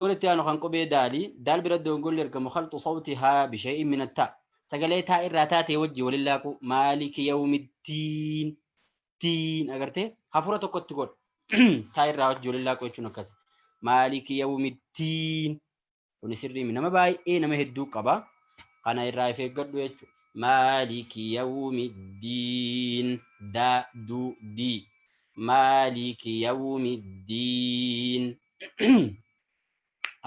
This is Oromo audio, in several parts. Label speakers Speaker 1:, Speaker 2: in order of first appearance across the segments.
Speaker 1: Itti aanu kan qubee daalii daal bira dogongorri argamu khalxu sawtihaa bishay'in min attaa sagalee taa irraa taatee wajji walin laaqu maaliki yawmiddiin diin agartee hafuura tokkotti godhu taa irraa wajji walin laaqu jechuun akkas maaliki yawmiddiin kuni sirrii nama baay'ee nama hedduu qaba kana irraa if eeggadhu jechuudha maaliki yawmiddiin daa duu dii maaliki yawmiddiin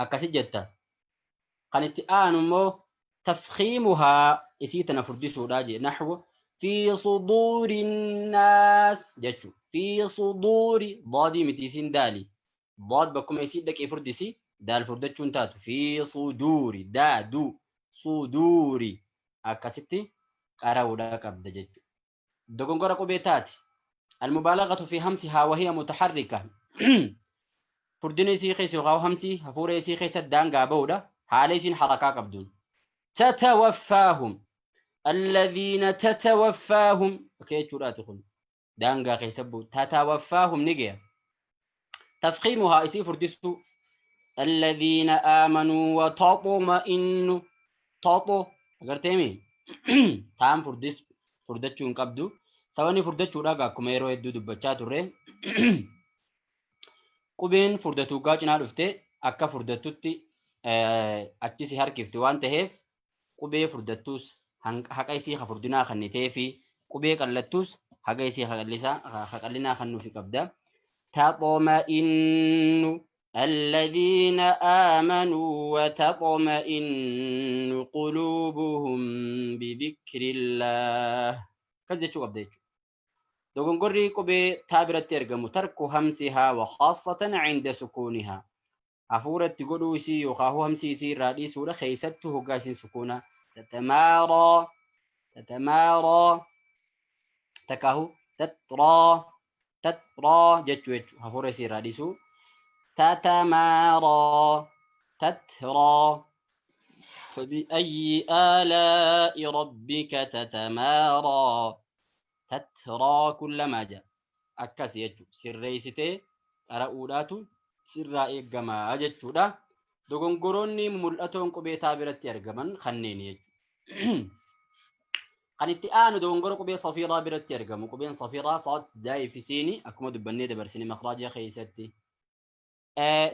Speaker 1: akkasi jetta. Kan itti aanu immoo tafkiimuhaa isii tana furdisuudha jee naxwu fi suduuri naas jechu fi suduuri daadii miti isiin daali daad bakkuma isii dhaqee furdisi daal furdachuun taatu fi suduuri daadu suduuri akkasitti qara'uudha qabda jechu. Dogongora qubee taati. Almubaalaghatu fi hamsihaa wahiya mutaharrika. Furdina isii keessa yookaan hamsii hafuura isii keessa daangaa ba'uudha. Haala isiin harakaa qabduun. Tatawaffaahum. Alladhiina tatawaffaahum. Akka jechuudhaati kun. Daangaa keessa bu'u. Tatawaffaahum ni geya. Tafkiimuhaa isii furdisuu. Alladhiina aamanuu wa taxuma'innu. Taxu agarteemi taan furdis furdachuu hin qabdu. Sababni furdachuudha egaa akkuma yeroo hedduu dubbachaa turre. Qubeen furdatu gaa cinaa dhufte akka furdattutti achi si harkifti waan ta'eef qubee furdattuus haqa isii ka furdinaa kannitee fi qubee qallattuus haga isii ka qallinaa kannuufi qabda. Taxoma'innu alladhiina aamanuu wa taxoma'innu quluubuhum bidhikrillaah. Akkas jechuu qabda jechuudha. Dogongorri qubee taa biratti argamu tarku hamsihaa wa khaassatan cinda sukuunihaa. Hafuura itti godhuu isii yookaan hamsii isii irraa dhiisuudha keessattuu hoggaa isiin sukuuna tatamaaraa tatamaaraa takaahu tatraa tatraa jechuu jechuu hafuura isii irraa dhiisuu tatamaaraa tatraa فبأي آلاء ربك تتمارى تترى كلما جاء akkasi jechuudha. Sirreessitee qara'uudhaatu sirraa eeggama jechuudha. Dogongoroonni mul'atoon qubee taa biratti argaman kanneen jechuudha. Kan itti aanu dogongora qubee safiiraa biratti argamu. Qubeen safiiraa saad zaayii fi siini akkuma dubbannee dabarsine makraaja keessatti.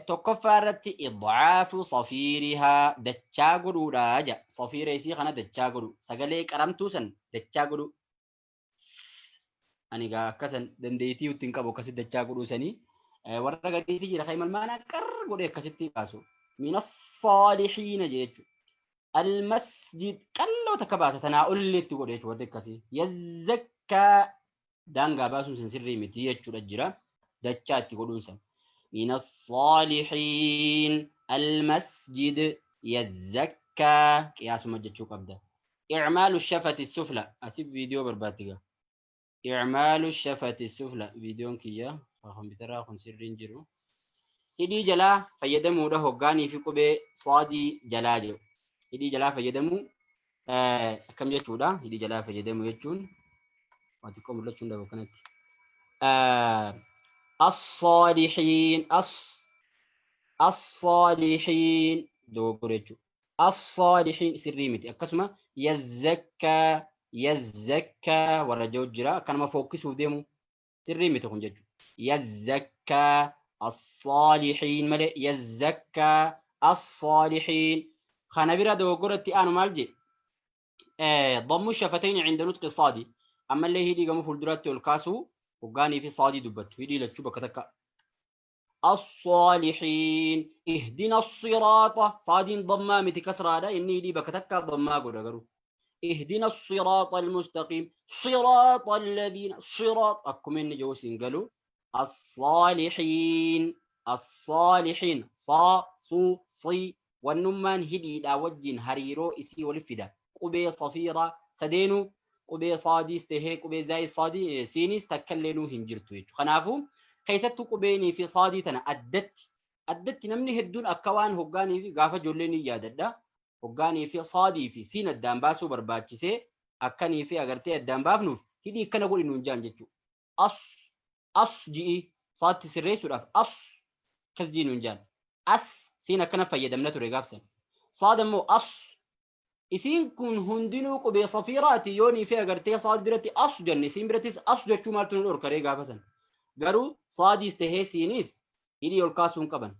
Speaker 1: Tokkoffaa irratti idcaafu safiirihaa dachaa godhuudha jedha. Safiira isii kana dachaa godhu. Sagalee qaramtuu san dachaa godhu. Ani egaa akkasan dandeettii itti hin qabu akkasitti dachaa godhuu sanii warra gadiitti jira kan malmaanaa qarr godhee akkasitti baasu. Mina saalihiina jechuudha. Almasjid qalloo takka baasa tanaa olleetti godhe jechuudha warri akkasii. Yazzakkaa daangaa baasuun sun sirrii miti jechuudha jira. Dachaa itti godhuun san. Mina saalihiin almasjid yazzakkaa qiyaasuma jechuu qabda. I'maalu shafati sufla asif viidiyoo barbaaddi gaa. I'maalu shafati sufla viidiyoon kiyya kompiitaraa kun sirriin jiru. Hidhii jalaa fayyadamuudha hoggaanii fi qubee saadii jalaa jedhu. Hidhii jalaa fayyadamuu akkam jechuudha. Hidhii jalaa fayyadamuu jechuun waa xiqqoo mul'achuu hin dhabu kanatti. As-saalihiin as as-saalihiin dogoggora jechuudha. As-saalihiin sirrii miti. Akkasuma yazzakkaa yazzakkaa warra jiru jira. Akka nama fokkisuuf deemu sirrii miti kun jechuudha. Yazzakkaa as-saalihiin malee yazzakkaa as-saalihiin. Kana bira dogoggora itti aanu maal jedhe? Dammu shafatayni cinda nutqi saadi. Ammallee hidhii gama fuulduraatti ol kaasuu hoggaanii fi saadii dubbattu. Hidhii lachuu bakka takka. الصالحين اهدنا الصراط صادين ضما متي كسرة دا إني دي بكتك ضما قد قرو اهدنا الصراط المستقيم صراط الذين صراط أكمن جوسين قالوا الصالحين الصالحين صا صو صي والنمان هدي لا وجين هريرو إسي ولفدا قبي صفيرة سدينو qubee saadiis tahee qubee zaayii saadii siiniis takkallee hin jirtu jechuudha. Kanaafuu keessattuu qubeenii fi saadii tana addatti addatti namni hedduun akka waan hoggaanii fi gaafa ijoollee ni yaadadha. Hoggaanii fi saadii fi siin addaan baasuu barbaachisee akkanii fi agartee addaan baafnuuf hidhii akkana godhi nuun jaan jechuudha. As as ji'i saatti sirreessuudhaaf as kas jii nuun jaan. As Siin akkana fayyadamna ture gaafsan. Saad ammoo as. Isiin kun hundinuu qubee safiiraati yoonii fi agartee saad biratti as jenne isiin birattis as jechuu maaltu nu dhorkaree gaafa san. Garuu saadiis tahee siinis hidhii ol kaasuu hin qaban.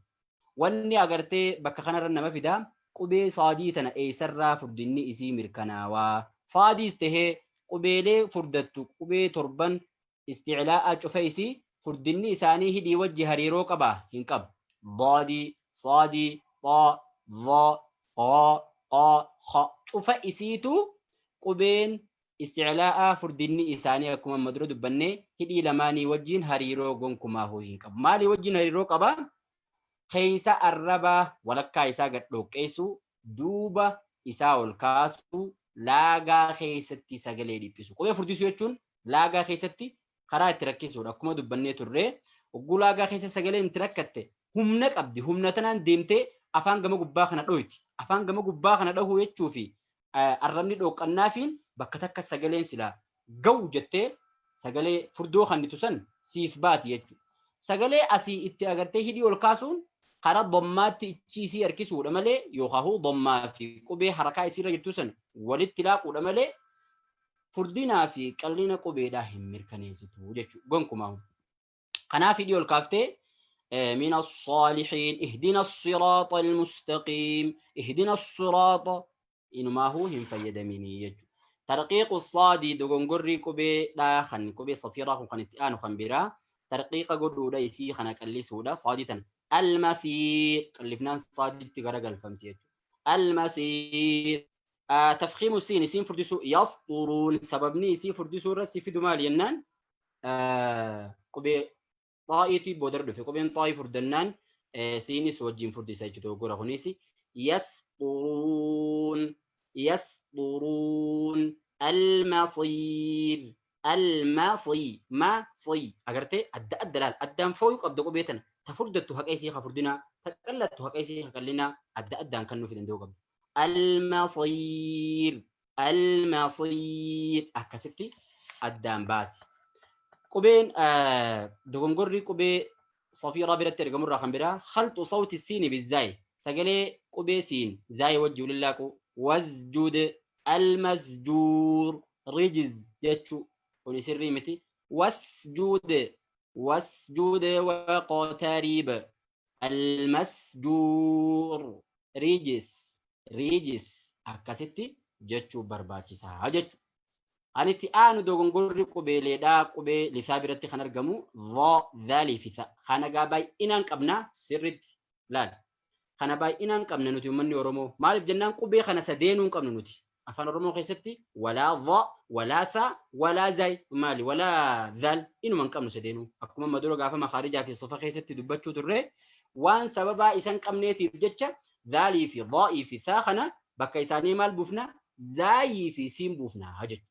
Speaker 1: Wanni agartee bakka kanarra nama fidaa qubee saadii tana eessarraa furdinni isii mirkanaawaa. Saadiis tahee qubeelee furdattu qubee torban isticlaa'aa cufa isii furdinni isaanii hidhii wajji hariiroo qabaa? Hin qabu. Daadii, saadii, xaa, dhaa, ghaa, qaa, kha cufa isiitu qubeen isticlaa'aa furdinni isaanii akkuma amma dura dubbanne hidhii lamaanii wajjiin hariiroo gonkumaahuu hin qabu. Maalii wajjiin hariiroo qaba? Keeysa arrabaa walakkaa isaa gad dhooqqeessuu, duuba isaa ol kaasuu, laagaa keessatti sagalee dhiphisu. Qubee furdisuu jechuun laagaa keessatti karaa itti rakkisuudha. Akkuma dubbannee turre, hogguu laagaa keessa sagaleen itti rakkatte humna qabdi. Humna tanaan deemtee afaan gama gubbaa kana dhoyti. Afaan gama gubbaa kana dhahuu jechuu fi arrabni dhooqqannaafiin bakka takka sagaleen silaa gawu jettee sagalee furdoo kannitu san siif baati jechuudha. Sagalee asii itti agartee hidhii ol kaasuun karaa dommaatti ichi isii harkisuudha malee yookaan dommaa fi qubee harakaa isiirra jirtu san walitti laaquudha malee furdinaa fi qallina qubeedhaa hin mirkaneessitu jechuudha gonkumaa. Kanaaf hidhii ol kaaftee من الصالحين اهدنا الصراط المستقيم اهدنا الصراط inumaahuu hin fayyadaminii jechuudha. Tarqiiqu saadii dogongorrii qubeedhaa kan qubee safiiraa kun kan itti aanu kan biraa tarqiiqa godhuudha isii kana qallisuudha saadii tana. Almasiir qallifnaan saadiitti garagalfamti jechuudha. Almasiir tafkiimu siin isiin furdisuu yasxuruun sababni isii furdisuu irra si fidu maali jennaan qubee xaa'iitu boodara dhufe qubeen xaa'ii furdannaan siinis wajjin furdisa jechuudha dogoggora kunis yasxuruun yasxuruun almasiir almasii masii agartee adda adda laal addaan fooyuu qabda qubee tana ta furdattu haqa isii ka furdinaa ta qallattu haqa isii ka qallinaa adda addaan kan nuuf danda'uu qabda almasiir almasiir akkasitti addaan baasi. Qubeen dogongorri qubee safiiraa biratti argamurraa kan biraa khalxu sawti siini bizzaayi sagalee qubee siin zaayi wajji walillaaqu wasjud almasjuur rijiz jechuu kuni sirrii miti wasjud wasjud waqtarib almasjuur rijis rijis akkasitti jechuu barbaachisaa jechuudha. Kan itti aanu dogongorri qubeeleedhaa qubee lisaa biratti kan argamu dha, dhaalii fi tha. Kana gaa baay'inaan qabna sirriitti laal. Kana baay'inaan qabna nuti uummanni Oromoo. Maaliif jennaan qubee kana sadeenuu hin qabnu nuti. Afaan Oromoo keessatti walaa dha, walaa tha, walaa zaay maali walaa dhaal inuma hin qabnu sadeenuu. Akkuma amma dura gaafa makaarijaa fi sofa keessatti dubbachuu turre waan sababaa isan qabneetiif jecha dhaalii fi dhaa'ii fi thaa kana bakka isaanii maal buufna zaayii fi siin buufna jechuudha.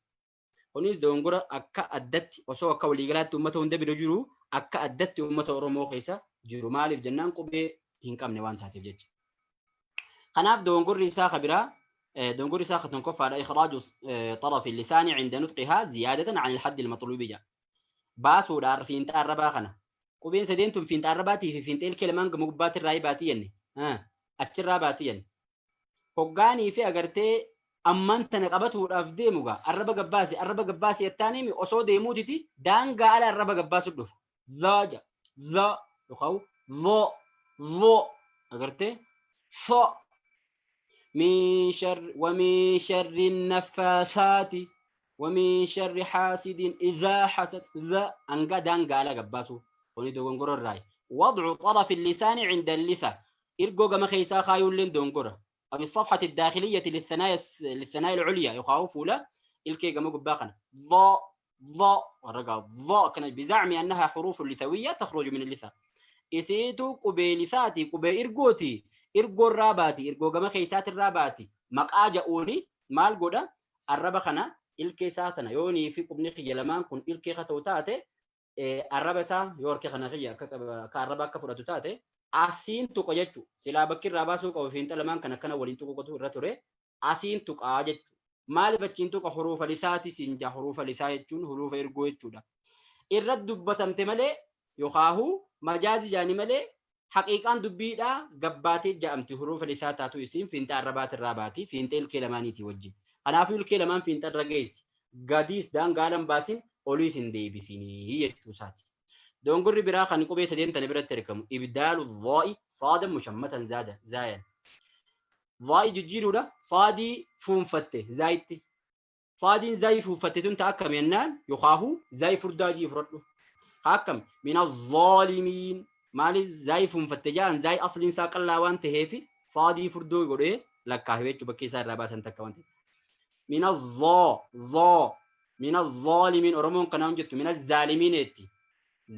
Speaker 1: Kunis dogongora akka addatti osoo akka waliigalaatti uummata hunda bira jiru akka addatti uummata Oromoo keessa jiru maaliif jennaan qubee hin qabne waan taateef jecha. Kanaaf dogongorri isaa ka biraa dogongorri isaa ka tokkoffaadha ikhraaju xarafi lisaanii cinda nutqihaa ziyaadatan an ilhaddi ilmaxluubi jedha. Baasuudha fiinxa arrabaa kana. Qubeen sadeen tun fiinxa arrabaatii fi fiinxa ilkee lamaan gama gubbaatti irraa baatii jenne. Achirraa baatii jenne. Hoggaanii fi agartee ammaan tana qabatuudhaaf deemu gaa arraba gabbaasi arraba gabbaasi jettaaniimi osoo deemuutiti daangaa ala arraba gabbaasu dhufa. Laa ja laa yookaan loo loo agartee fo min sharri wa min sharri naffaasaati wa min sharri haasidin idhaa hasad dha hanga daangaa ala gabbaasu kuni dogongora irraayi. Wadcu xarafi lisaani cinda lisa Irgoo gama keessaa kaayuulleen dogongora. Aw الصفحة الداخلية للثنايا العليا يقاو فولا ilkee gama gubbaa kana. ض ض warragaa ض kana بزعم أنها حروف لثوية تخرج من اللثة. Isiitu qubee lisaati qubee irgooti irgoo irraa baati irgoo gama keessaati irraa baati maqaa ja'uuni maal godha arraba kana ilkee isaa tana yoonii fi qubni kiyya lamaan kun ilkee ka ta'u taate arraba isaa yoo harki kana kiyya akka arraba akka fudhatu taate asiin tuqa jechu silaa bakki irraa baasuu qabu fiinxa lamaan kan akkana waliin tuqu qotu irra ture asiin tuqaa jechu maaliif achiin tuqa huruufa lisaati siin jaa huruufa lisaa jechuun huruufa ergoo jechuudha irra dubbatamte malee yookaahu majaazi jaani malee Haqiiqaan dubbiidhaa gabbaatee ja'amti hurufa lisaa taatu isiin fiinxa arrabaatirraa baati fiinxa ilkee lamaaniitii wajjin. Kanaafuu ilkee lamaan fiinxa irra geessi. Gadiis daangaalan baasin oliis hin deebisinii jechuu isaati. Dongorri biraa kan qubee sadeen tana biratti argamu ibdaalu dhaa'i saadan mushammatan zaada zaayan. Dhaa'i jijjiiruudha saadii fuunfatte zaayitti. Saadiin zaayii fuunfatte tun ta akkam jennaan yookaahu zaayii furdaa jii fudhadhu. Ka akkam mina zaalimiin maaliif zaayii fuunfatte ja'an zaayii asliin isaa qallaa waan ta'eef saadii furdoo godhee lakkaahe jechuu bakkee isaa irraa baasan takka waan ta'eef. Mina zaa zaa mina zaalimiin Oromoon kanaan jettu mina zaalimiin jetti.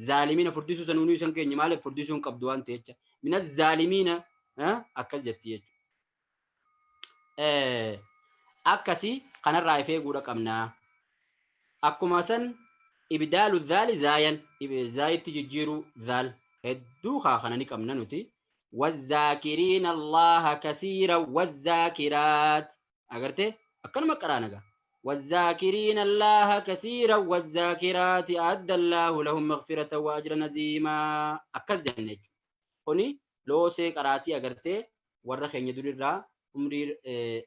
Speaker 1: Zaalimiina furdisuu sanuu nuyi san keenya maaliif furdisuu hin qabdu waan ta'e jecha. Mina zaalimiina akkas jetti jechuudha. Akkasi kanarraa if eeguudha qabna. Akkuma san ibdaalu zaali zaayan zaayitti jijjiiruu zaal hedduu kaa kana ni qabna nuti. Wazzaakiriina Allaha kasiira wazzaakiraat agartee akkanuma qaraana gaa. والذاكرين الله كثيرا والذاكرات أعد الله لهم مغفرة وأجرا عظيما أكز جنة kuni loosee qaraatii agartee warra keenya durirraa umrii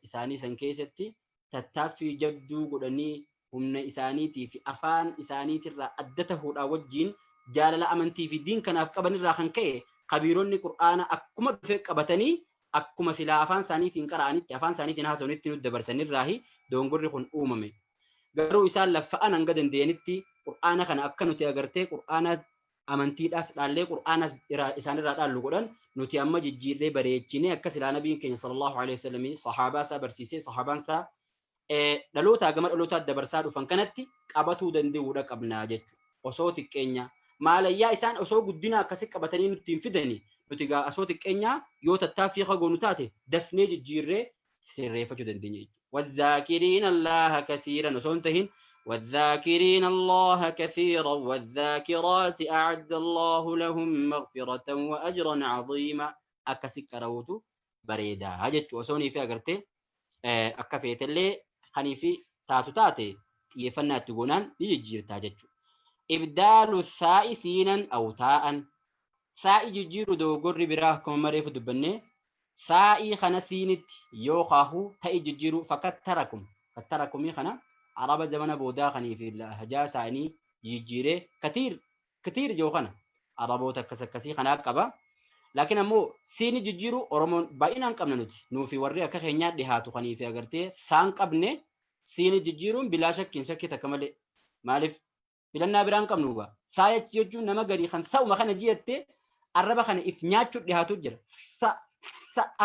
Speaker 1: isaanii san keessatti tattaaffii jabduu godhanii humna isaaniitii fi afaan isaaniitirraa adda tahuudhaa wajjiin jaalala amantii fi diin kanaaf qabanirraa kan ka'e kabiironni qur'aana akkuma dhufee qabatanii akkuma silaa afaan isaaniitiin qara'anitti afaan isaaniitiin haasawanitti nu dabarsanirraahi dongorri kun uumame. Garuu isaan laffa'an hanga danda'anitti qur'aana kana akka nuti agartee qur'aana amantiidhaas dhaallee qur'aanas isaanirraa dhaallu godhan nuti amma jijjiirree bareechinee akka silaa nabiin keenya sallallahu alaihi wasallam sahaabaa isaa barsiisee sahaabaan isaa dhalootaa gama dhalootaa dabarsaa dhufan kanatti qabatuu danda'uudha qabnaa jechuudha. Osoo xiqqeenya maalayyaa isaan osoo guddina akkasii qabatanii nutti hin fidani nuti gaa osoo xiqqeenyaa yoo tattaaffii goonu taate dafnee jijjiirree sirreeffachuu dandeenya jechuudha. Wazzaakiriin Allaha kasiiran osoo hin tahin والذاكرين الله كثيرا والذاكرات أعد الله لهم مغفرة وأجرا عظيما أكسي كروتو بريدا هجت وسوني في أغرتي أكفيت اللي خني في تاتو تاتي يفنى تقولان يجير تاجت إبدال الثاء سينا أو تاء ثاء يجير دو قر براه كما مريف دبني ثاء خنسينت يوخاهو تاء يجير فكتركم كتركم خنا عرب زمان بودا خني في الهجا ساني يجيره كثير كثير جو خنا عربو تكسكسي خنا قبا لكن امو سيني جيجيرو اورمون باينان قبنا نوتي نو في وري اكا خنيا دهاتو خني في اغرتي سان قبنه سيني جيجيرون بلا شك شك تكمل مالف بلنا بران قبنو با سايت يجو نما غري خن سو ما خنا جيته عربا خنا اف نياچو دهاتو جرا سا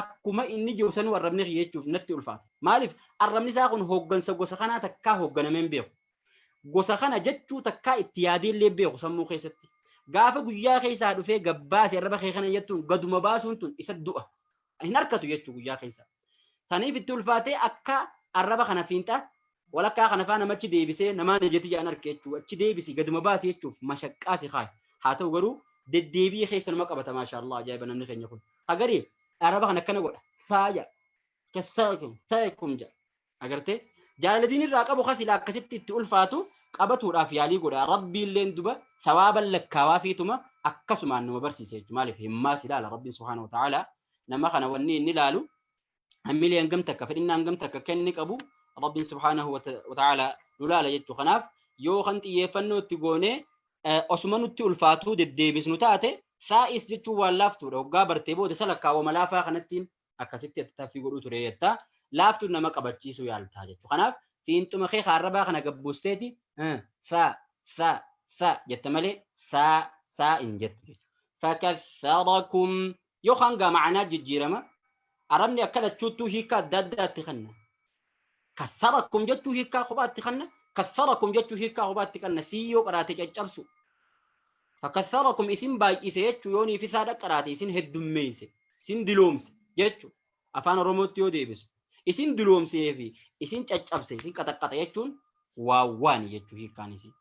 Speaker 1: akkuma inni jiru sanuu arrabni jechuuf natti ulfaata. Maaliif arrabni isaa kun hooggansa gosa kanaa takkaa hoogganamee hin beeku. Gosa kana jechuu takkaa itti yaadee illee beeku sammuu keessatti. Gaafa guyyaa keessaa dhufee gabbaase arraba kee kana jettuun gaduma baasuun tun isa du'a. Hin harkatu jechuu guyyaa keessaa. Saniif itti ulfaatee akka arraba kana fiinxa walakkaa kana faana namachi deebisee namaan ejjeti jedhan harka jechuu achi deebisi gaduma baasi jechuuf mashaqqaa si kaaya. Haa ta'u garuu deddeebii keessa nama qabata maashaallah ajaa'iba namni keenya kun. Hagarii araba kana akkana godha faaya kasaakum saakum jedha agartee jaalala diin irraa qabu kasilaa akkasitti itti ulfaatu qabatuudhaaf yaalii godha rabbiilleen duba sawaaban lakkaawaa fiituma akkasumaan nama barsiise jechuudha maaliif himmaas ilaala rabbiin subhaanahu wa ta'ala nama kana wanni inni ilaalu hamilee hangam takka fedhinnaa hangam takka akka inni qabu rabbiin subhaanahu wa ta'ala nu laala jechuudha kanaaf yoo kan xiyyeeffannoo itti goonee osuma nutti ulfaatuu deddeebisnu taate saa'is jechuun waan laaftuudha. Hoggaa bartee booda isa lakkaawwama laafaa kanattiin akkasitti tattaaffii godhuu ture jetta. Laaftuun nama qabachiisuu yaaltaa jechuudha. Kanaaf fiinxuma kee kaarrabaa kana gabbuusteeti saa saa saa jetta malee saa saa hin jettu jechuudha. Fakassarakum yookaan gaa ma'anaa jijjiirama. Arabni akka lachuuttuu hiika adda addaatti kenna. Kassarakum jechuu hiikaa kophaatti kenna. Kassarakum jechuu hiikaa kophaatti kenna. Siyyoo qaraate caccabsu. Fakassarakum isin baay'ise jechuu yoonii fi saadha qaraate isin heddummeeyse isin diloomse jechuu afaan Oromootti yoo deebisu isin diloomsee fi isin caccabse isin qaxaqqaxe jechuun waawwaani jechuu hiikkaan isii.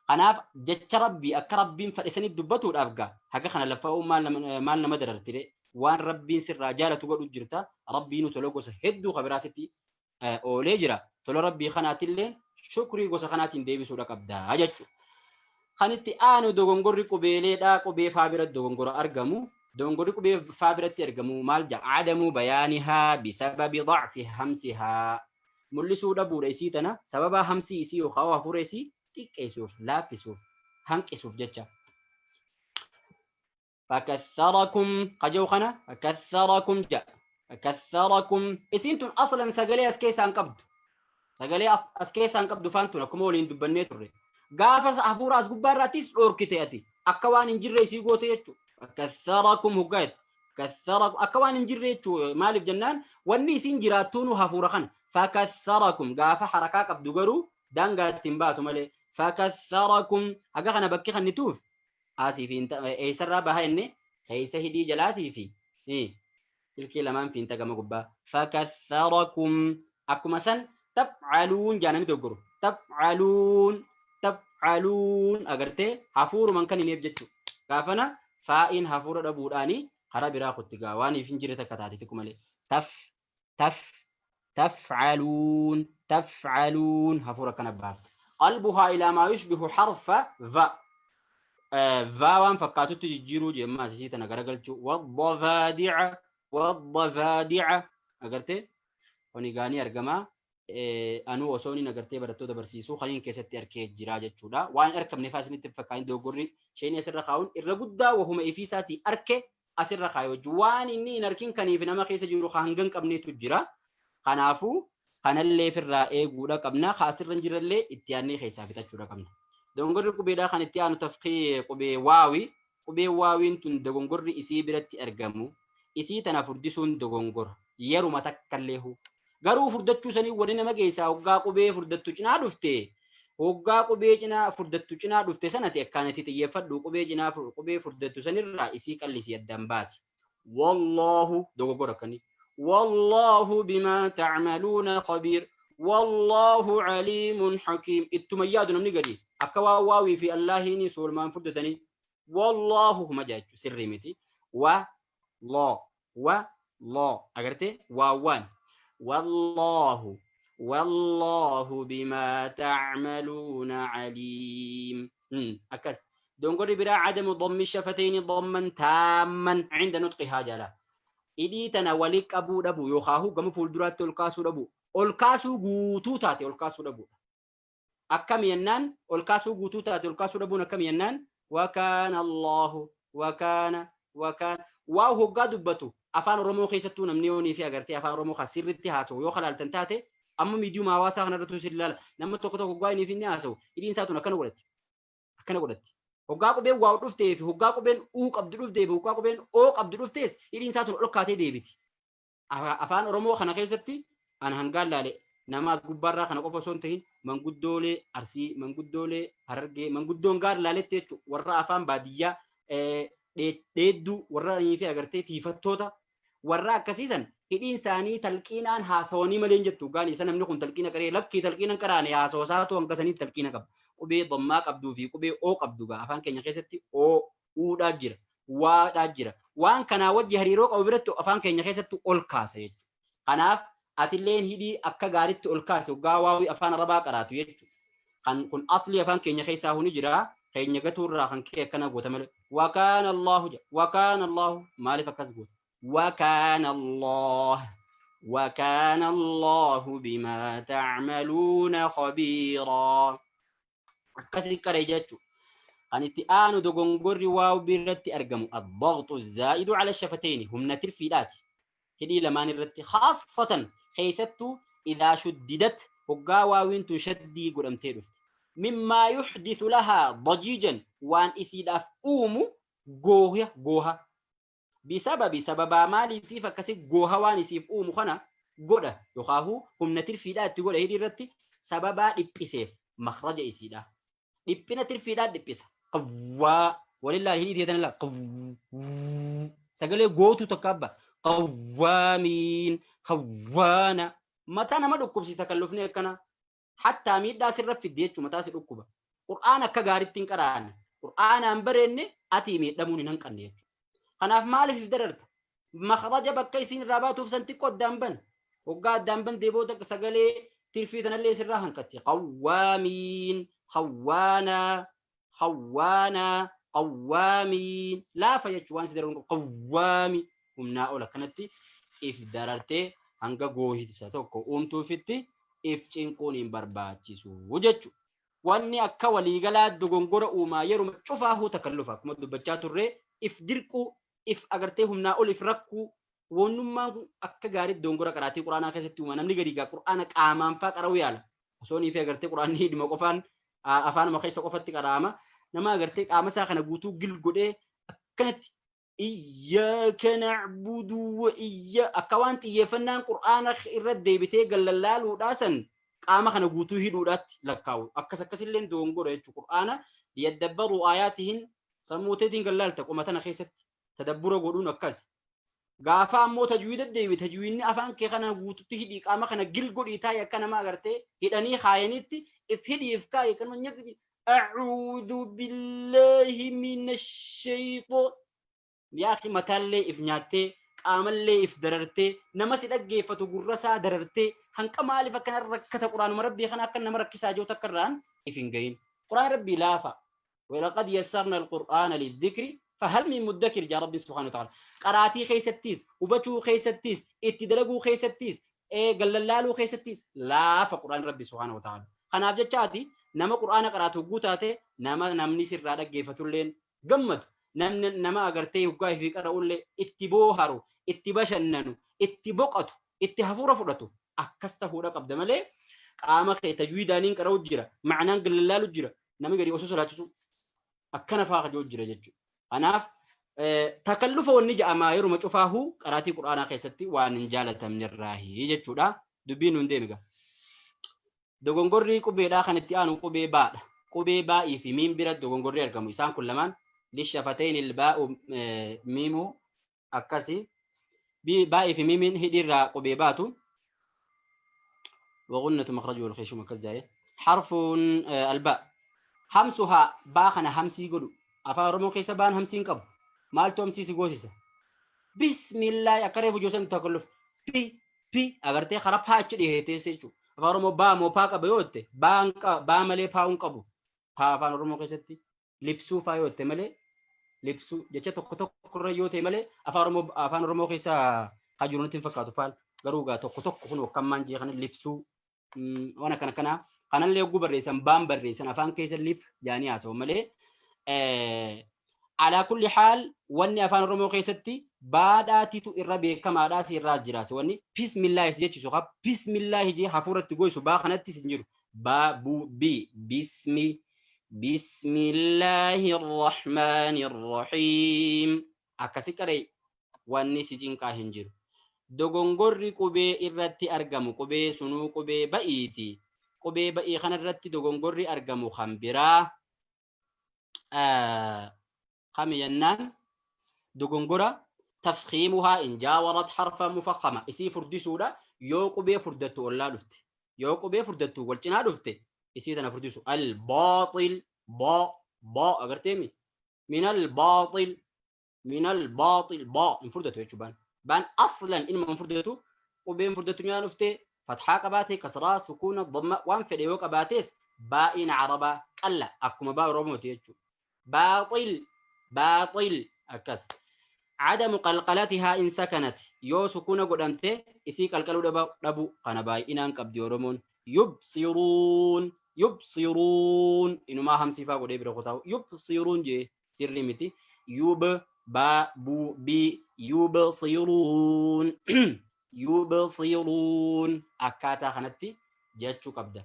Speaker 1: Kanaaf jecha rabbii akka rabbiin fedhe sanitti dubbatuudhaaf gaa haga kana laffa'uun maal nama darartire waan rabbiin sirraa jaalatu godhu jirta rabbiinu tola gosa hedduu kabiraa sitti oolee jira tola rabbii kanaatillee shukrii gosa kanaatiin deebisuudha qabdaa jechuudha. Kan itti aanu dogongorri qubeeleedhaa qubee faa bira dogongora argamu Dogongorri qubee faa biratti argamu maal jedha? Cadamu bayaanihaa bisababi dacfi hamsihaa. Mul'isuu dhabuudha isii tana sababa hamsii isii yookaan hafuura isii xiqqeessuuf, laaffisuuf, hanqisuuf jecha. Fakatharakum qajoo kana fakatharakum jedha. Fakatharakum isiin tun aslan sagalee as keessaa hin qabdu. Sagalee as keessaa hin qabdu faan tun akkuma waliin dubbannee turre. Gaafa hafuura as gubbaa irraattis dhoorkite ati akka waan hin jirre isii goote jechuudha. Katharakum hoggaa jette. Katharakum akka waan hin jirre jechuudha. Maaliif jennaan wanni isiin jiraattuunu hafuura kana. Fakatharakum gaafa harakaa qabdu garuu daangaa ittiin baatu malee. Fakatharakum haga kana bakki kannituuf asii fi eessarraa baha inni keessa hidhii jalaatii fi ilkee lamaan fiinta gama gubbaa. Fakatharakum akkuma san taf'aluun jaanami doggoru. Taf'aluun taf'aluun agartee hafuuruman kan hineef jechuudha. Gaafana faa'iin hafuura dhabuudhaani karaa biraa kutti gaa waan hin jirre takka taate xiqqoo malee. Taf taf taf'aluun taf'aluun hafuura kana baafta. Qalbuhaa ilaa maa yushbihu harfa va. Va waan fakkaatutti jijjiiruu jemmaa isii tana garagalchuu. Waddafaadi'a waddafaadi'a agartee kuni gaanii argamaa. Anuu osoo inni agartee barattoota barsiisuu kaniin keessatti arkee jira jechuudha. Waan hin arkamne faa isinitti fakkaatin dogoggorri isheen asirra kaa'uun irra guddaa wahuma ifiisaatii arke asirra kaa'e wajjin waan inni hin arkin kaniif nama keessa jiru ka hanga hin qabneetu jira. Kanaafuu kanallee firraa eeguudha qabna. Ka asirra hin jirrellee itti yaadnee keessaa fixachuudha qabna. Dogongorri qubeedhaa kan itti aanu tafkii qubee waawi. Qubee waawiin tun dogongorri isii biratti argamu isii tana furdisuun dogongora. Yeruma takkallee hu. Garuu furdachuu sanii wanni nama geessaa hoggaa qubee furdattu cinaa dhufte hoggaa qubee cinaa furdattu cinaa dhufte sanati akkaan itti xiyyeeffadhu qubee cinaa qubee furdattu sanirraa isii qallisii addaan baasi. Wallaahu dogoggora akkanii. Wallaahu bimaa ta'maluuna khabiir. Wallaahu aliimun hakiim. Ittuma yaadu namni gadi akka waan waawii fi allaahiin soolmaan furdatanii. Wallaahu huma jechuun sirrii miti. Wa loo wa loo agartee waawwaan. Wallaahu wallaahu bimaa ta'maluuna aliim. Akkas. Dongorri biraa cadamu dammi shafatayni damman taamman cinda nutqihaa jala. Hidhii tana wali qabuu dhabu yookaan gama fuulduraatti ol kaasuu dhabu. Ol kaasuu guutuu taate ol kaasuu dhabuudha. Akkami jennaan ol kaasuu guutuu taate ol kaasuu dhabuun akkami jennaan wakaana Allahu wakaana wakaana waa hoggaa dubbatu afaan Oromoo keessattuu namni yoonii fi agartee afaan Oromoo kan sirriitti haasa'u yoo kalaaltan taate amma miidiyuma hawaasaa kanarrattuu sirri ilaala nama tokko tokko hoggaa inni fi inni haasa'u hidhiin isaa tun akkana godhatti akkana godhatti. Hoggaa qubeen waa dhuftee fi hoggaa qubeen uu qabdu dhuftee fi hoggaa qubeen oo qabdu dhuftees hidhiin isaa tun ol kaatee deebiti. Afaan Oromoo kana keessatti an hangaan laale nama as gubbaarraa kana qofa osoo hin tahin manguddoolee Arsii, manguddoolee Harargee, manguddoon gaar laaletti jechuudha warra afaan baadiyyaa dheedduu warra fi agartee tiifattoota warra akkasiisan hidhiin isaanii talqiinaan haasawanii malee hin jettu gaan isa namni kun talqiina qaree lakkii talqiina hin qaraane haasawa isaatu hanga sanii talqiina qaba. Qubee dammaa qabduu fi qubee oo qabdu gaa afaan keenya keessatti oo uudhaa jira waadhaa jira. Waan kanaa wajji hariiroo qabu biratti afaan keenya keessatti ol kaasa jechuudha. Kanaaf atilleen hidhii akka gaaritti ol kaase hoggaa waawii afaan arabaa qaraatu jechuudha. Kan kun aslii afaan keenya keessaa huni jira. Keenya gatuurraa kan kee akkana goota malee. Wakaana Allahu jedha. Wakaana Allahu maaliif akkas goota? Wakaana Allah. Wakaana Allahu bimaa ta'maluuna khabiiraa. Akkasi qare jechuudha. Kan itti aanu dogongorri waaw biratti argamu ad-daghxu zaa'idu ala shafatayni humna tirfiidhaati. Hidhii lamaan irratti khaasatan keessattuu idaa shuddidat hoggaa waawiin tun shaddii godhamtee dhufte. Mimmaa yuhdithu lahaa dajiijan waan isiidhaaf uumu gooha gooha. Bisababi sababaa maaliitiif akkasi gooha waan isiif uumu kana godha yookaahu humna tirfiidhaa itti godha hidhii irratti sababaa dhiphiseef makhraja isiidha. Dhiphina tirfiidhaa dhiphisa. Qawwaa walillaa hidhii teetan ilaa qawwaa sagalee gootuu takka abba qawwaamiin qawwaana mataa nama dhukkubsiisa kan lufni akkana hattaa miidhaa sirra fiddi jechuun mataa si dhukkuba. Qur'aan akka gaariitti hin qaraanne qur'aanaan bareenne ati miidhamuun hin hanqanne jechuudha. Kanaaf maaliif if dararta? Makhraja bakka isiin irraa baatuuf san xiqqoo addaan ban. Hoggaa addaan bantee booda sagalee tirfii tanallee sirraa hanqatti. Qawwaamiin, khawwaanaa, khawwaanaa, Qawwaamiin laafa jechuun waan si dararuun qawwaami humnaa ol akkanatti if darartee hanga goohitisa tokko uumtuufitti if cinquun hin barbaachisu jechuudha. Wanni akka waliigalaa dogongora uumaa yeruma cufaahuu takallufa akkuma dubbachaa turre if dirquu if agartee humnaa ol if rakkuu wannummaan kun akka gaariitti dogongora qaraatii quraanaa keessatti uuma namni gadi gaa quraana qaamaan faa qara'uu yaala osoo nii fi agartee quraanni hidhuma qofaan afaanuma keessa qofatti qara'ama nama agartee qaama isaa kana guutuu gil godhee akkanatti iyyaaka na'budu wa iyya akka waan xiyyeeffannaan qur'aana irra deebitee gallallaaluudhaa san qaama kana guutuu hidhuudhaatti lakkaa'u akkas akkasillee dogongora jechuudha qur'aana liyadabbaruu aayaatihin sammuu teetiin gallaalta qoma tana keessatti tadabbura godhuun akkas gaafa ammoo tajwiida deebi tajwiinni afaan kee kana guututti hidhii qaama kana gil godhii taa'e akka nama agartee hidhanii kaayanitti if hidhiif kaaye kanuma nyaqi a'uudhu billaahi minash shayxaan yaa akhi mataallee if nyaattee qaamallee if darartee nama si dhaggeeffatu gurra isaa darartee hanqa maaliif akkana rakkata quraanuma rabbii kana akka nama rakkisaa jiru takka irraan if hin gahin quraan rabbii laafa walaqad yassarna alqur'aana lidhikri fahal min muddakir jaa rabbiin subhaanahu wa ta'ala qaraatii keessattis hubachuu keessattis itti dalaguu keessattis gallallaaluu keessattis laafa quraan rabbii subhaanahu wa ta'ala kanaaf jecha ati nama qur'aana qaraatu hogguu taate nama namni sirraa dhaggeeffatulleen gammadu namni nama agartee hoggaa ifii qara'ullee itti booharu itti bashannanu itti boqatu itti hafuura fudhatu akkas tahuudha qabda malee qaama kee tajwiidaaniin qara'u jira ma'anaan gallallaalu jira namni gadi osoo sodaachisu akkana faa kajoo jira jechuudha. Kanaaf takallufa wanni ja'amaa yeruma cufaahuu qaraatii qur'aanaa keessatti waan hin jaalatamne irraahi jechuudha. Dubbiin nun deemiga. Dogongorri qubeedhaa kan itti aanu qubee baadha. Qubee baa'ii fi miim bira dogongorri argamu. Isaan kun lamaan lishafateen ilbaa'u miimu akkasi. Baa'ii fi miimiin hidhiirraa qubee baatu. وغنة مخرجه الخيشوم akkas jaa'e. حرف الباء همسها baa kana hamsii godhu afaan oromoo keessa baan hamsiin qabu maaltu hamsii si goosisa bismillaahi akka reefu joosan takalluf pi pi agartee karaa paa achi dhiheetee jechuudha afaan oromoo baa moo paa qaba yoo jette baa malee paa hin qabu paa afaan oromoo keessatti libsuu faa yoo jette malee libsuu jecha tokko tokko irra yoo ta'e malee afaan oromoo keessa haa jiru natti hin fakkaatu paan garuu gaa tokko tokko kun akkammaan jee kana libsuu waan akkana kanaa kanallee hogguu barreessan baan barreessan afaan keessa lif jaanii haasa'u malee alaa kulli haal wanni afaan oromoo keessatti baadhaatitu irra beekamaadhaati irraas jiraase wanni bismillaahi si jechisu haa bismillaahi jee hafuuratti goysu baa kanattis hin jiru baa buu bi bismi bismillaahi rrahmaani rrahiim akkasi qaree wanni si cinqaa hin jiru. Dogongorri qubee irratti argamu qubee sunuu qubee ba'iiti. Qubee ba'ii kanarratti dogongorri argamu kan biraa kami jennaan dogongora tafkiimuhaa in jaawarat harfa mufakhama isii furdisuudha yoo qubee furdattu ollaa dhufte yoo qubee furdattu wal cinaa dhufte isii tana furdisu al baaxil baa baa agarteemi min al baaxil min al baaxil baa hin furdatu jechuu baan baan aslan inuma hin furdatu qubeen furdatu nyaan dhufte fatxaa qabaate kasraa sukuuna dhamma waan fedhe yoo qabaates baa'in arabaa qalla akkuma baa oromooti jechuudha baaxil baaxil akkas cadamu qalqalatihaa in sakanat yoo sukuuna godhamte isii qalqaluu dhabu kana baay'inaan qabdi oromoon yubsiruun yubsiruun inumaa hamsiifaa godhee bira kutaa'u yubsiruun jee sirrii miti yub ba bu bi yubsiruun yubsiruun akkaataa kanatti jechuu qabda.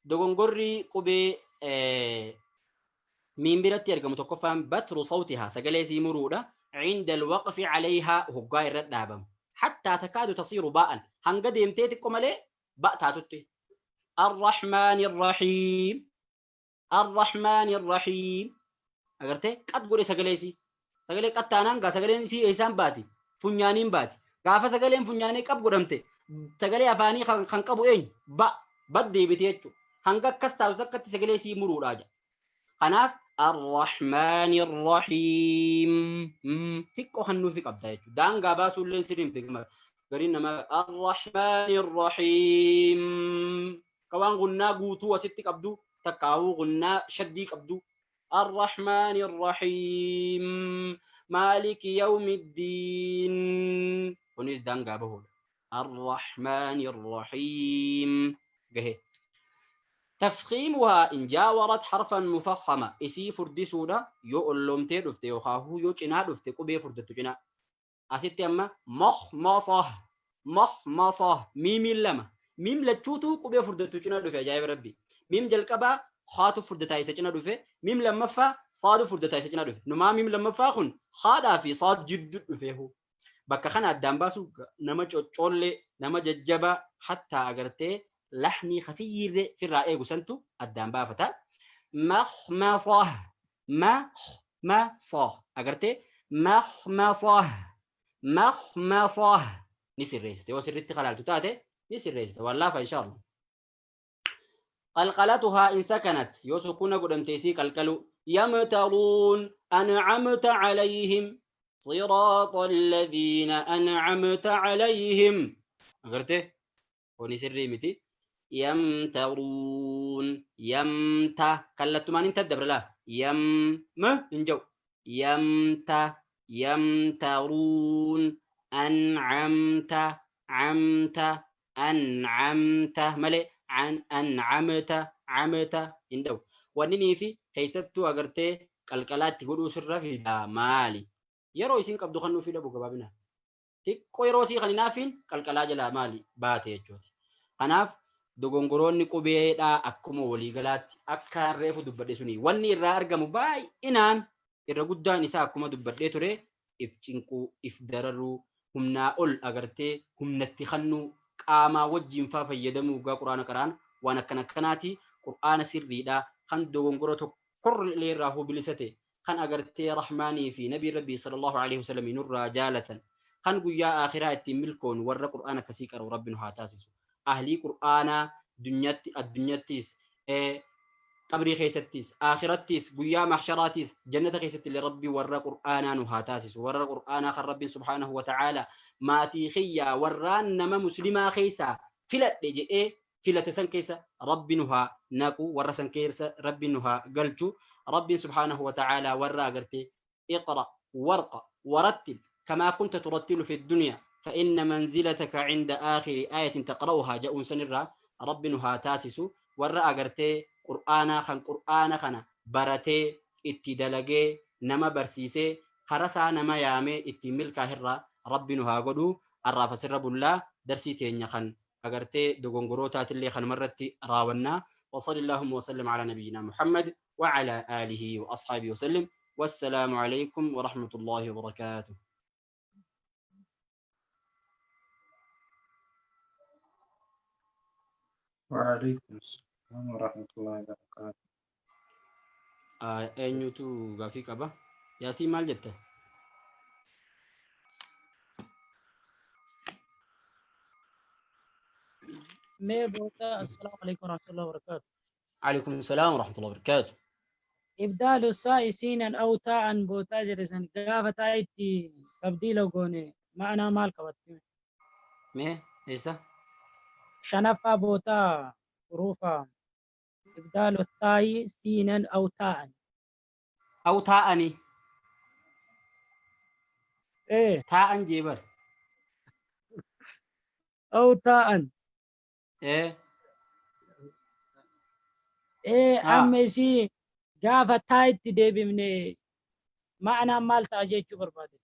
Speaker 1: Dogongorri qubee miin biratti argamu tokkoffaan batru sawtihaa sagalee sii muruudha. عند الوقف عليها hoggaa irra dhaabamu. حتى تكاد تصير باء hanga deemtee xiqqo malee ba taatutti. الرحمن الرحيم الرحمن الرحيم agartee qat godhe sagalee isii sagalee qat taanaan gaa sagaleen isii eessaan baati funyaaniin baati gaafa sagaleen funyaanii qab godhamte sagalee afaanii kan qabu eenyu ba bad deebite jechuudha hanga akkas taatu takkatti sagalee isii muruudhaa jedha kanaaf arrahmaani arrahiim xiqqoo hannuufi qabda jechuudha daangaa baasuullee sirrii miti gariin namaa arrahmaani arrahiim ka waan gunnaa guutuu asitti qabdu takkaawuu gunnaa shaddii qabdu Arrahmaani Arrahiim. Maaliki yawmi ddiin. Kunis daangaa bahuudha. Arrahmaani Arrahiim. Gahe. Tafkiimuhaa in jaawarat harfan mufakhama. Isii furdisuudha yoo olloomtee dhufte yookaan yoo cinaa dhufte qubee furdattu cinaa. Asitti amma makhmasah makhmasah miimiin lama. Miim lachuutu qubee furdattu cina dhufe ajaa'iba rabbi. Miim jalqabaa haatu furdataa isa cina dhufe. Miim lammaffaa saadu furdataa isa cina dhufe. Numaa miim lammaffaa kun haadhaa fi saad jiddu dhufeehu. Bakka kana addaan baasu nama coccoollee nama jajjabaa hattaa agartee lahnii kafiyyiirree firraa eegu santu addaan baafata. Makhmasah makhmasah agartee makhmasah makhmasah ni sirreessite yoo sirritti kalaaltu taate ni sirreessite waan laafa inshaallah. Qalqalatuhaa in sakanat yoo sukuna godhamte isii qalqalu yamtaruun an'amta calayhim siraaxa alladhiina an'amta calayhim agarte kuni sirrii miti yamtaruun yamta kallattumaan hin taddabra laa yam m hin jedhu yamta yamtaruun an'amta amta an'amta malee an'amta amta hin dha'u. Wanni nii fi keessattuu agartee qalqalaatti godhuu sirra fidaa maali? Yeroo isin qabdu kan nuufii dhabu gabaabinaan. Xiqqoo yeroo isii kan hin haafiin qalqalaa jalaa maali baate jechuuti. Kanaaf dogongoroonni qubeedhaa akkuma waliigalaatti akka reefu dubbadhe suni wanni irraa argamu baay'inaan irra guddaan isaa akkuma dubbadhee ture if cinquu, if dararuu, humnaa ol agartee humnatti kannuu, qaamaa wajjiin faa fayyadamuu hoggaa qur'aana qara'an waan akkana akkanaati. Qur'aana sirriidha kan dogongora tokkorlee irraa huu bilisa ta'e kan agartee Rahmaanii fi Nabiin Rabbii sallallahu alaihi wasallam nurraa jaalatan kan guyyaa aakhiraa ittiin milkoonu warra qur'aana akkasii qara'u Rabbi nu haa taasisu. Ahlii qur'aanaa dunyatti addunyattis qabrii keessattis aakhirattis guyyaa mahsharaattis jannata keessatti illee Rabbi warra qur'aanaa nu haa taasisu. Warra qur'aanaa kan Rabbiin subhaanahu wa ta'aala maatii kiyyaa warraan nama muslimaa keessaa filadhe jedhee filate san keessa Rabbi nu haa naqu warra san keessa Rabbi nu haa galchu. Rabbiin subhaanahu wa ta'aala warra agartee iqra warqa warattil kamaa kunta turattilu fi dunya fa inna manzilataka cinda aakhiri aayatin taqra'uhaa ja'uun sanirraa Rabbi nu haa taasisu. Warra agartee qur'aanaa kan qur'aana kana baratee itti dalagee nama barsiisee karasaa nama yaamee ittiin milkaahirraa Rabbi nu haa godhu. Arraaf asirra bullaa darsii teenya kan agartee dogongorootaatillee kanumarratti raawannaa. وصلى اللهم وسلم على نبينا محمد وعلى آله وأصحابه وسلم والسلام عليكم ورحمة الله وبركاته.
Speaker 2: وعليكم السلام ورحمة الله وبركاته.
Speaker 1: Eenyutu gaafii qaba? Yaasii maal jette?
Speaker 3: Mee booda assalaamu alaikum warahmatullahi wabarakatuh.
Speaker 1: عليكم السلام ورحمة الله وبركاته.
Speaker 3: Ibdaalu saa'i siinan aw taa'an bootaa jedhe san gaafa taa'itti tabdiila goone ma'anaa maal qabatti?
Speaker 1: Mee eessa?
Speaker 3: Shanaffaa bootaa huruufa ibdaalu saa'i siinan aw taa'an.
Speaker 1: Aw taa'anii
Speaker 3: Ee
Speaker 1: taa'an jee bar.
Speaker 3: Aw taa'an.
Speaker 1: Ee
Speaker 3: Ee
Speaker 1: haa
Speaker 3: amma isii gaafa taa'itti deebifne ma'anaan maal ta'a jechuu barbaade?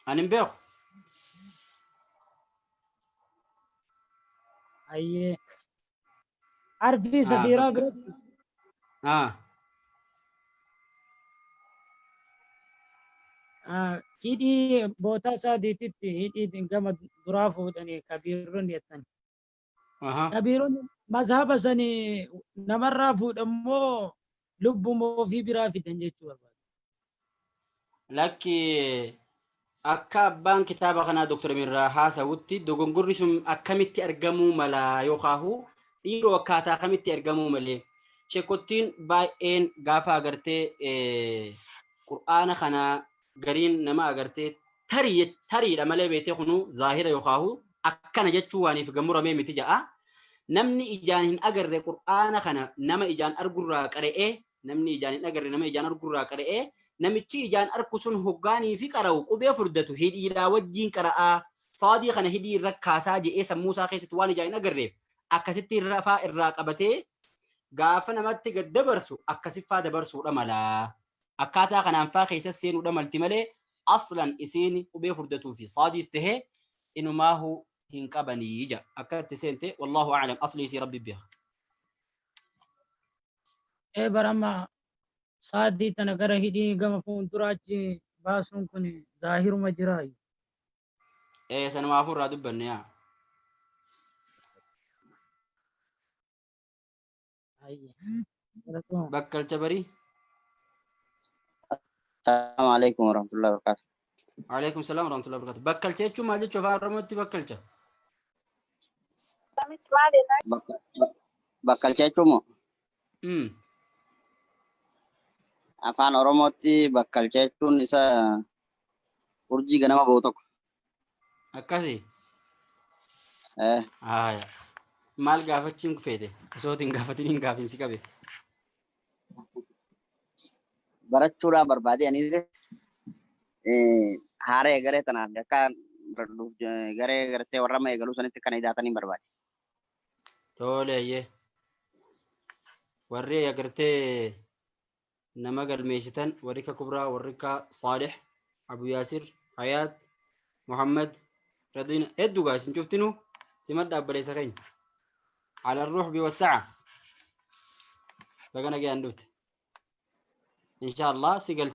Speaker 1: Ani hin beeku.
Speaker 3: Hayyee. Arfii
Speaker 1: Haa
Speaker 3: safiiraa
Speaker 1: bakka
Speaker 3: biratti
Speaker 1: haa
Speaker 3: hidhii bootaa sadiititti hidhii gama duraa fuudhanii kabiironni jettan.
Speaker 1: Aha.
Speaker 3: Kabiironni mazhaba sanii namarraa fuudhan moo lubbuma ofii biraa fidan jechuu barbaada.
Speaker 1: Lakki akka abbaan kitaaba kanaa Dr. Mirraa haasawutti dogongorri sun akkamitti argamuu mala yookaahu dhiiroo akkaataa kamitti argamuu malee sheekottiin baay'een gaafa agartee qur'aana kana gariin nama agartee tarii tariidha malee beetee kunuu zaahira yookaahu akkana jechuu waaniif gamuramee miti ja'a. Namni ijaan hin agarre qur'aana kana nama ijaan argurraa qara'ee Namni ijaan hin agarre nama ijaan argurraa qara'ee, namichi ijaan arku sun hoggaanii fi qara'u qubee furdatu hidhiidhaa wajjiin qara'aa, saadii kana hidhii irra kaasaa je'ee sammuu isaa keessatti waan ijaan hin agarreef akkasitti irra faa irraa qabatee gaafa namatti gad dabarsu akkasiffaa dabarsuudha malaa. Akkaataa kanaan faa keessa seenuudha malti malee aslan isiin qubee furdatuu fi saadiis tahee inumaahu hin qabanii ja akka itti seente. Wallaahu a'lam, aslii isii rabbi beeka.
Speaker 3: Ee, barama saadii tana gara hidhii gama fuulduraachi baasuun kun zaahiruma jiraayu.
Speaker 1: Ee, sanumaafuu irraa dubbanne yaa.
Speaker 3: Ayye. Galatooma.
Speaker 1: Bakkalcha barii.
Speaker 4: Assalamu alaikum warahmatullahi wabarakatuh.
Speaker 1: Alaikum salaam warahmatullahi wabarakatuh. Bakkalcha jechuun maal jechuu afaan Oromootti bakkalcha?
Speaker 4: Bakkalcha jechuun moo afaan Oromootti bakkalcha jechuun isa urjii ganama ba'u tokko.
Speaker 1: Akkasi.
Speaker 4: Eh,
Speaker 1: Haaya. Maal gaafachiin feete? Osoo hin gaafatin hin gaafin si qabe.
Speaker 4: Barachuudhaan barbaade anis haaree garee tanaaf akka baradhuuf garee gartee warra amma eegaluu sanitti kana idaatanii barbaade.
Speaker 1: Toleeyyee. Warri agartee nama galmeessitan, warri ka Kubraa, warri ka Saalih, Abu Yaasir, Hayaat, Muhammad, Radiina hedduu gaa isin cuftinu simadha obboleessa keenya. Ala ruux bi wasa'a. Baga nagayaan dhufte. Insha Allah si galcha.